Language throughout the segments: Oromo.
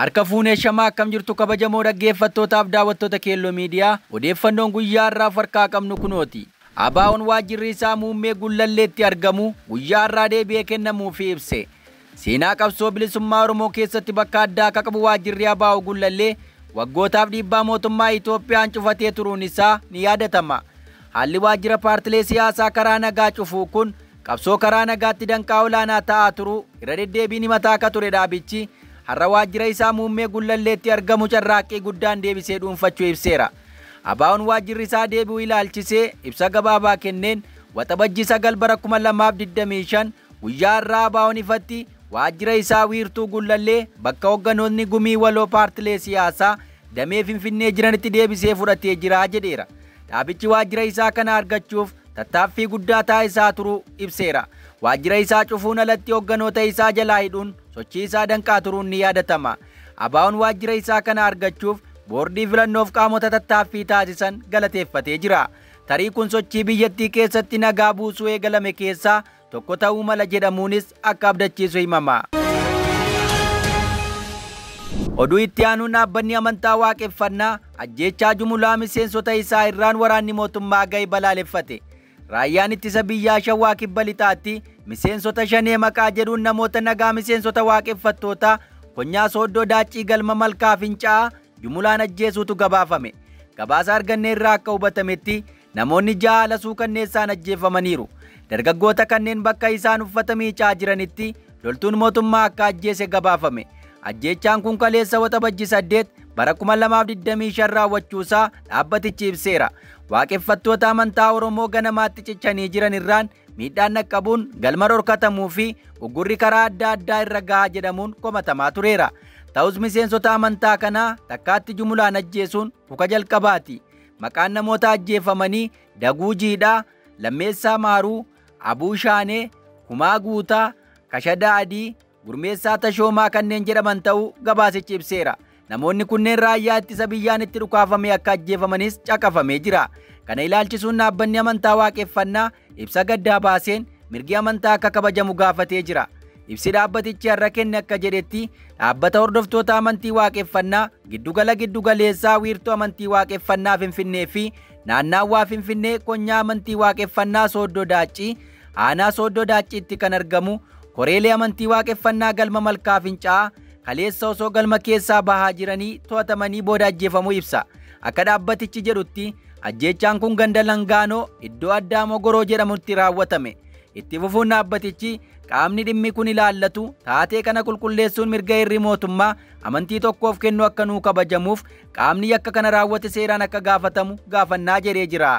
Harka fuunee shamaa akkam jirtu kabajamoo dhaggeeffattootaaf daawwattoota Keelloo Miidiyaa odeeffannoon guyyaa har'aaf harkaa qabnu kunooti. ABO'n waajjirri isaa muummee Gullalleetti argamu guyyaa har'aa deebi'ee kennamuufii ibse. Seenaa qabsoo bilisummaa Oromoo keessatti bakka addaa akka qabu waajjirri ABO Gullallee waggootaaf dhiibbaa mootummaa Itoophiyaan cufatee turuun isaa ni yaadatama. Haalli waajjira paartilee siyaasaa karaa nagaa cufuu kun qabsoo karaa nagaatti danqaa olaanaa ta'aa turuu irra deddeebiin himataa akka ture dhaabichi har'a waajjira isaa muummee Gullalleetti argamu carraaqqii guddaan deebisee dhuunfachuu ibseera. ABO'n waajjirri isaa deebi'uu ilaalchisee ibsa gabaabaa kenneen Waxabajjii 9 bara 2025 guyyaa har'aa ABO'n ifatti waajjira isaa wiirtuu Gullallee bakka hoogganoonni gumii waloo paartilee siyaasaa damee Finfinnee jiranitti deebisee fudhatee jira jedheera. Dhaabichi waajjira isaa kana argachuuf tattaaffii guddaa taasisaa turuu ibseera. Waajjira isaa cufuun alatti hoogganoota isaa jalaa hidhuun sochii isaa danqaa turuun ni yaadatama. ABO'n waajjira isaa kana argachuuf boordii filannoof qaamota tattaaffii taasisan galateeffatee jira. Tarii kun sochii biyyattii keessatti nagaa buusuu eegalame keessaa tokko ta'uu mala jedhamuunis akka abdachiisu himama. Oduu itti aanuun dhaabbanni amantaa waaqeffannaa ajjeechaa jumulaa miseensota isaa irraan waraanni mootummaa ga'e balaaleffate. Raayyaan ittisa biyyaa Shawaa Kibba Lixaatti miseensota shanee maqaa jedhuun namoota nagaa miseensota waaqeffattootaa Konyaa Sooddoo Daaccii Galma Malkaa Fincaa'aa jumulaan ajjeesuutu gabaafame. Gabaasa arganne irraa akka hubatametti namoonni 6 haala suukanneessaan ajjeefamaniiru. Dargaggoota kanneen bakka isaan uffata miicaa jiranitti loltuun mootummaa akka ajjeese gabaafame. Ajjeechaan kun kaleessa Waxabajjii 8 bara 2025 raawwachuusaa dhaabbatichi ibseera. Waaqeffattoota amantaa Oromoo ganamaatti cichanii jiran irraan miidhaan dhaqqabuun galma dhorkatamuu fi uggurri karaa adda addaa irra gahaa jedhamuun komatamaa tureera. Ta'us miseensota amantaa kanaa takkaatti jumulaan ajjeesuun kuka jalqabaati. Maqaan namoota ajjeefamanii Daguu Jiidhaa, Lammeessaa Maaruu, Abuu Shaanee, Kumaa Guutaa, Kashadaa Adii, Gurmeessaa Tashoomaa kanneen jedhaman ta'uu gabaasichi ibseera. Namoonni kunneen raayyaa ittisa biyyaan itti dhukaafamee akka ajjeefamanis caqafamee jira. Kana ilaalchisuun dhaabbanni amantaa waaqeffannaa ibsa gaddaa baaseen mirgi amantaa akka kabajamu gaafatee jira. Ibsi dhaabbatichi har'a kenne akka jedhetti dhaabbata hordoftoota amantii waaqeffannaa giddugala giddugaleessaa wiirtuu amantii waaqeffannaa Finfinnee fi naannaawwaa Finfinnee konyaa amantii waaqeffannaa Sooddoo Daaccii aanaa Sooddoo Daacciitti kan argamu koreelee amantii waaqeffannaa galma Malkaa Fincaa'aa kaleessa osoo galma keessaa bahaa jiranii to'atamanii booda ajjeefamuu ibsa. Akka dhaabbatichi jedhutti ajjeechaan kun ganda Langaanoo iddoo addaa Mogoroo jedhamutti raawwatame. Itti fufuun dhaabbatichi qaamni dhimmi kun ilaallatu taatee kana qulqulleessuun mirga hirrii mootummaa amantii tokkoof kennu akka nuu kabajamuuf qaamni yakka kana raawwate seeraan akka gaafatamu gaafannaa jedhee jira.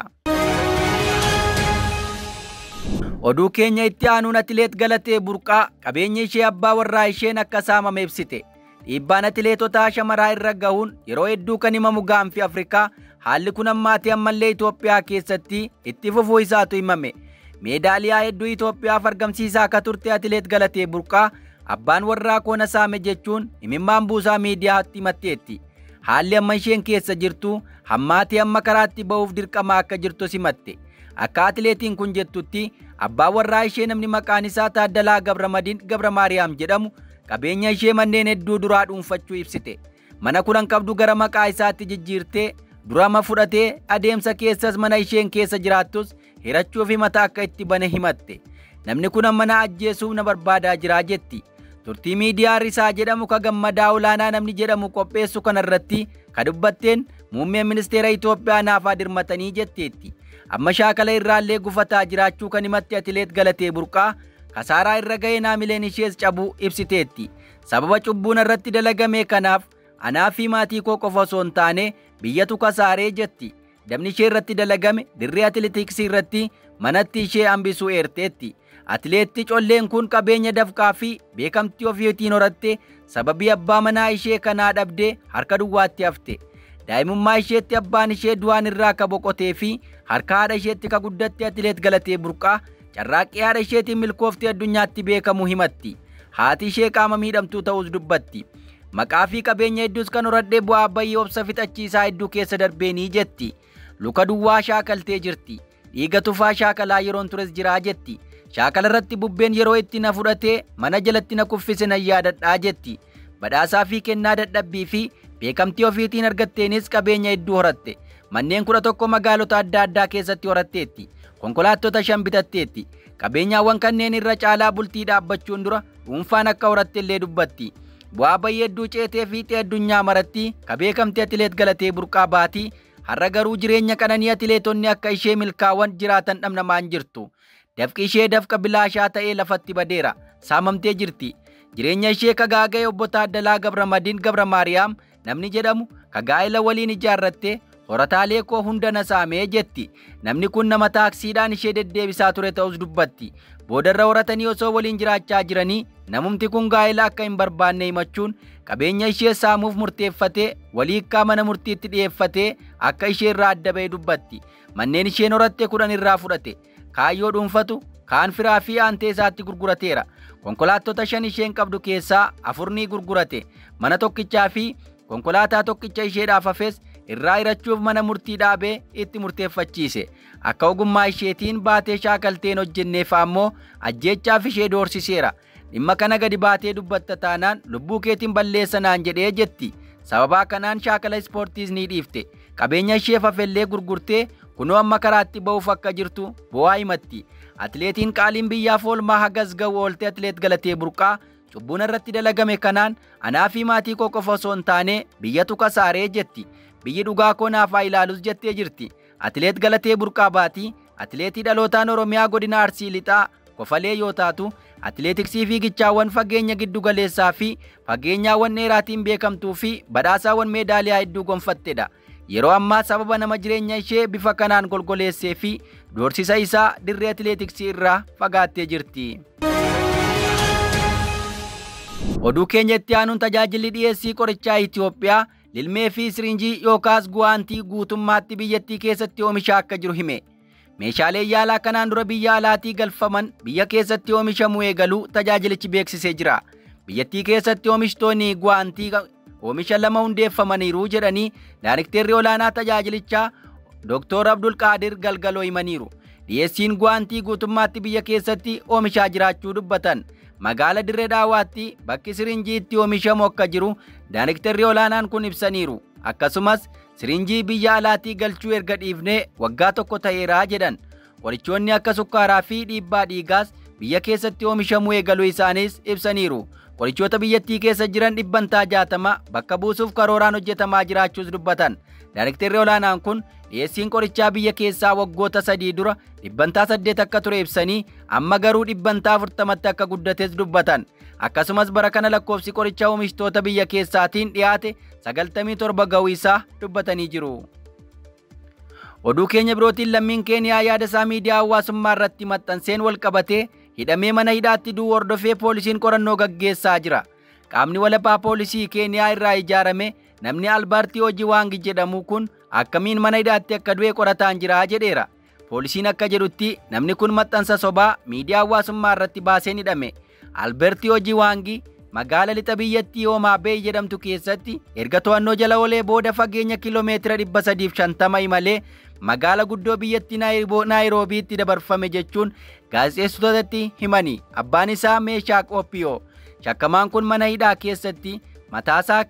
Oduu keenya itti aanuun atileet Galatee Burqaa qabeenya ishee abbaa warraa isheen akka saamame ibsite. Dhiibbaan atileetotaa shamaraa irra gahuun yeroo hedduu kan himamu gaanfi Afrikaa haalli kun ammaatii ammallee Itoophiyaa keessatti itti fufuu isaatu himame. Meedaaliyaa hedduu Itoophiyaaf argamsiisaa akka turte atileet Galatee Burqaa abbaan warraa koona saame jechuun imimmaan buusaa miidiyaatti himatteetti. Haalli amma isheen keessa jirtu hammaatii amma karaatti ba'uuf dirqama akka jirtu himatte. Akka atileetiin kun jettutti abbaan warraa ishee namni maqaan isaa Taaddalaa Gabramadiin Gabra Maariyaam jedhamu qabeenya ishee manneen hedduu duraa dhuunfachuu ibsite. Mana 10 qabdu gara maqaa isaatti jijjiirtee durama fudhatee adeemsa keessas mana isheen keessa jiraattus hirachuu fi mataa akka itti bane himatte. Namni kun mana ajjeesuuf na barbaadaa jira jetti. Turtii miidiyaa Risaa jedhamu ka Gammadaa Olaanaa namni jedhamu qopheessu kanarratti ka dubbatteen muummeen ministeera Itoophiyaa naaf dirmatanii jetteetti. Amma shaakala irraallee gufataa jiraachuu kan himatte atileet Galatee Burqaa kasaaraa irra ga'ee naamileen ishees cabuu ibsiteetti. Sababa cubbuun irratti dalagame kanaaf anaa fi maatii koo qofa osoo hin taane biyyatu kasaaree jetti. Dabni ishee irratti dalagame dirree atileetiksii irratti manatti ishee hambisuu eerteetti. Atileetti colleen kun qabeenya dafqaa fi beekamtii ofiitiin horatte sababii abbaa manaa ishee kanaa dhabdee harka duwwaatti hafte. Daa'imummaa isheetti abbaan ishee du'aan irraa akka boqotee fi harka haadha isheetti ka guddatte atileet Galatee Burqaa carraaqqii haadha isheetiin milkooftee addunyaatti beekamu himatti. Haati ishee qaama miidhamtuu ta'us dubbatti. Maqaa fi qabeenya hedduus kan horadhee bu'aa bayii obsa fixachiisaa hedduu keessa darbeenii jetti. Luka duwwaa shaakaltee jirti. Dhiiga tufaa shaakalaa yeroon tures jiraa jetti. Shaakala irratti bubbeen yeroo itti na fudhatee mana jalatti na kuffise nan yaadadhaa jetti. Badhaasaa fi kennaa dadhabbii fi beekamtii ofiitiin argatteenis qabeenya hedduu horatte. Manneen 11 magaalota adda addaa keessatti horatteetti. Konkolaattota 5 bitatteetti. Qabeenyaawwan kanneen irra caalaa bultii dhaabbachuun dura dhuunfaan akka horatte illee dubbatti. Bu'aa bayii hedduu ceetee fiixee addunyaa maratti ka beekamte Atileet Galatee Burqaa Baatii har'a garuu jireenya qananii atileetonni akka ishee milkaa'an jiraatan dhamnamaan jirtu. Dafqi ishee dafqa bilaashaa ta'ee lafatti badeera. Saamamtee jirti. Jireenya ishee kagaaga'e obbo Taaddalaa Gabramadiin Gabra Maariyaam namni jedhamu kagaa'ela waliin ijaarratte horataalee koo hunda na saamee jetti. Namni kun nama taaksiidhaan ishee deddeebisaa ture ta'us dubbatti. Boodarra horatanii osoo waliin jiraachaa jiranii namumti kun gaa'ela akka hin barbaanne himachuun qabeenya ishee saamuuf murteeffatee waliikkaa mana murtiitti dhiyeeffatee akka ishee irraa adda ba'e dubbatti. Manneen isheen horatte 10 irraa fudhate. Kaayyoo dhuunfatu kaan firaa fi aantee isaatti gurgurateera. Konkolaattota 5 isheen qabdu keessaa 4 ni gurgurate. Mana tokkichaa fi konkolaataa tokkicha isheedhaaf hafes irraa hirachuuf mana murtii dhaabee itti murteeffachiise. Akka ogummaa isheetiin baatee shaakalteen hojjenneef ammoo ajjeechaaf ishee doorsiseera. Dhimma kana gadi baatee dubbatta taanaan lubbuu keetiin balleessa naan jedhee jetti. Sababaa kanaan shaakala ispoortiis ni dhiifte. Qabeenya isheef hafellee gurgurtee kunoo amma karaatti ba'uuf akka jirtu bu'aa himatti. Atileetiin qaaliin biyyaaf oolmaa hagas ga'u oolte Atileet Galatee Burqaa cubbuun irratti dalagame kanaan anaa fi maatii koo qofa osoo hin taane biyyatu kasaaree jetti. Biyyi dhugaa koo naaf haa ilaalus jettee jirti. Atileet Galatee Burqaa Baatii atileetii dhalootaan Oromiyaa godina Arsii Lixaa Kofalee yoo taatu atileetiksii fiigichaawwan fageenya giddu galeessaa fi fageenyaawwan dheeraatiin beekamtuu fi badhaasaawwan meedaaliyaa hedduu gonfattedha. Yeroo ammaa sababa nama jireenya ishee bifa kanaan golgoleessee fi doorsisa isaa dirree atileetiksii irraa fagaattee jirti. Oduu keenya itti aanuun tajaajilli dhiyeessii qorichaa Itoophiyaa lilmee fi siriinjii yookaas guwaantii guutummaatti biyyattii keessatti oomishaa akka jiru hime. Meeshaaleen yaalaa kanaan dura biyya alaatii galfaman biyya keessatti oomishamuu eegaluu tajaajilichi beeksisee jira. Biyyattii keessatti oomishtoonni guwaantii oomisha 2 hundeeffamaniiru jedhanii daayirikteerri olaanaa tajaajilichaa Dr. Abdul Qaadir Galgaloo himaniiru. Dhiyeessiin guwaantii guutummaatti biyya keessatti oomishaa jiraachuu dubbatan. Magaala Dirree Daawaatti bakki siriinjii itti oomishamu akka jiru daayirikteerri olaanaan kun ibsaniiru. Akkasumas siriinjii biyya alaatii galchuu erga dhiifnee waggaa 1 ta'eeraa jedhan. Qorichoonni akka sukkaaraa fi dhiibbaa dhiigaas biyya keessatti oomishamuu eegaluu isaanis ibsaniiru. Qorichoota biyyattii keessa jiran 60% bakka buusuuf karooraan hojjetamaa jiraachuus dubbatan. Daayirikteerri olaanaan kun dhiyeessiin qorichaa biyya keessaa waggoota 3 dura 8% akka ture ibsanii amma garuu 40% akka guddates dubbatan. Akkasumas bara kana lakkoofsi qorichaa oomishtoota biyya keessaatiin dhiyaate 97 ga'uu isaa dubbatanii jiru. Oduu keenya birootiin lammiin Keeniyaa yaada isaa miidiyaa hawaasummaa irratti maxxanseen wal qabatee hidhamee mana hidhaatti du'u hordofee poolisiin qorannoo gaggeessaa jira. Qaamni walabaa poolisii Keeniyaa irraa ijaarame namni Albaartii Ojiwaangi jedhamu kun akkamiin mana hidhaatti akka du'e qorataan jira jedheera. Poolisiin akka jedhutti namni kun maxxansa sobaa miidiyaa hawaasummaa irratti baaseen hidhame. Albertii Ojiwaangi magaala lixa biyyattii Hoomaa Beey jedhamtu keessatti erga to'annoo jala olee booda fageenya kiiloomeetira 350 imalee magaala guddoo biyyattii Naayiroobiitti dabarfame jechuun gaazexeessitootatti himani. Abbaan isaa Meeshaa Qophiyoo. Shakkamaan kun mana hidhaa keessatti mataasaa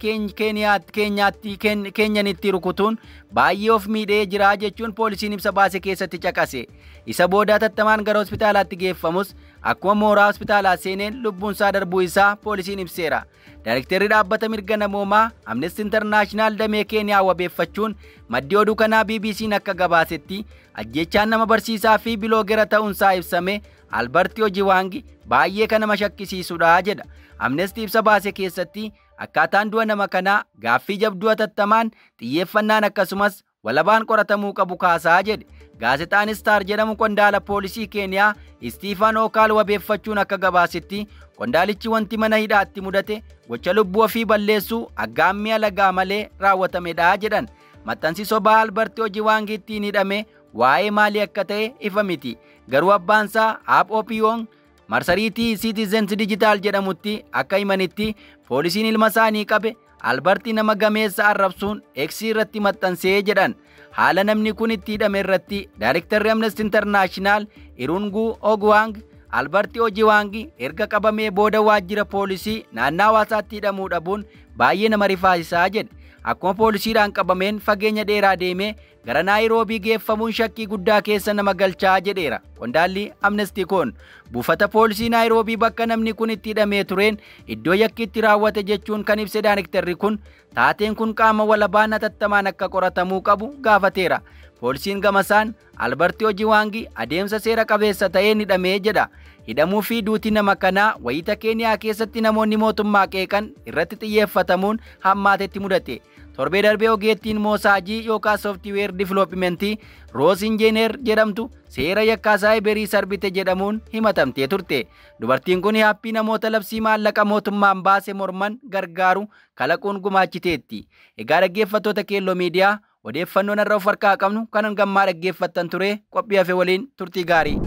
Keenyanitti rukutuun baay'ee of miidhee jira jechuun poolisiin ibsa baase keessatti caqase. Isa booda hatattamaan gara hospitaalaatti geeffamus akkuma mooraa hospitaalaa seeneen lubbuunsaa darbuu isaa poolisiin ibseera. Daayirikteerri dhaabbata mirga namoomaa Amnesty International damee Keeniyaa wabeeffachuun maddii oduu kanaa BBC'n akka gabaasetti ajjechaan nama barsiisaa fi biloogera ta'uunsaa ibsame Alberti Ojiwaangi baay'ee kan nama shakkisiisudha jedha. Amnesty ibsa baase keessatti akkaataan du'a nama kanaa gaaffii jabduu hatattamaan xiyyeeffannaan akkasumas walabaan qoratamuu qabu kaasaa jedhe. Gaazexaan Star jedhamu qondaala poolisii Keeniyaa Istiifan Okaal wabeeffachuun akka gabaasetti qondaalichi wanti mana hidhaatti mudate gocha lubbuu ofii balleessuu aggaammii alagaa malee raawwatamedha jedhan. Maxxansi sobaa Alberti Ojiwaangi ittiin hidhame waa'ee maalii akka ta'e ifa miti. Garuu abbaansaa Aab Opiyoon marsariitii Citizens Digital jedhamutti akka himanitti poolisiin ilma isaanii qabe Alberti nama gameessa arrabsuun X irratti maxxansee jedhan. Haala namni kun itti hidhame irratti Daayiriktarri Amnesty International Irunguu Ogwang Alberti Ojiwaangi erga qabamee booda waajjira poolisii naannaa hawaasaatti hidhamuu dhabuun baay'ee nama rifaasisaa jedhe. Akkuma poolisiidhaan qabameen fageenya dheeraa deemee gara Naayiroobii geeffamuun shakkii guddaa keessa nama galchaa jedheera. Qondaalli Amnestii kun buufata poolisii Naayiroobii bakka namni kun itti hidhamee tureen iddoo yakki itti raawwate jechuun kan ibse daayirektarri kun, taateen kun qaama walabaan hatattamaan akka qoratamuu qabu gaafateera. Poolisiin gamasaan Alberti Ojiwaangi adeemsa seera qabeessa ta'een hidhamee jedha. Hidhamuu fi duuti nama kanaa wayita Keeniyaa keessatti namoonni mootummaa qeeqan irratti xiyyeeffatamuun hammaatetti mudate. Torbee darbee ogeettiin moosaajii yookaan sooftiweer diviloopimentii Roos Injiineer jedhamtu seera yakkaa saayiberii sarbite jedhamuun himatamtee turte. Dubartiin kun aappii namoota labsii maallaqa mootummaan baase morman gargaaru kalaquun gumaachiteetti. Egaa dhaggeeffattoota Keelloo Miidiyaa, odeeffannoon irra of harkaa qabnu kanan gammaa dhaggeeffattan ture. Qophii hafe waliin turtii gaarii.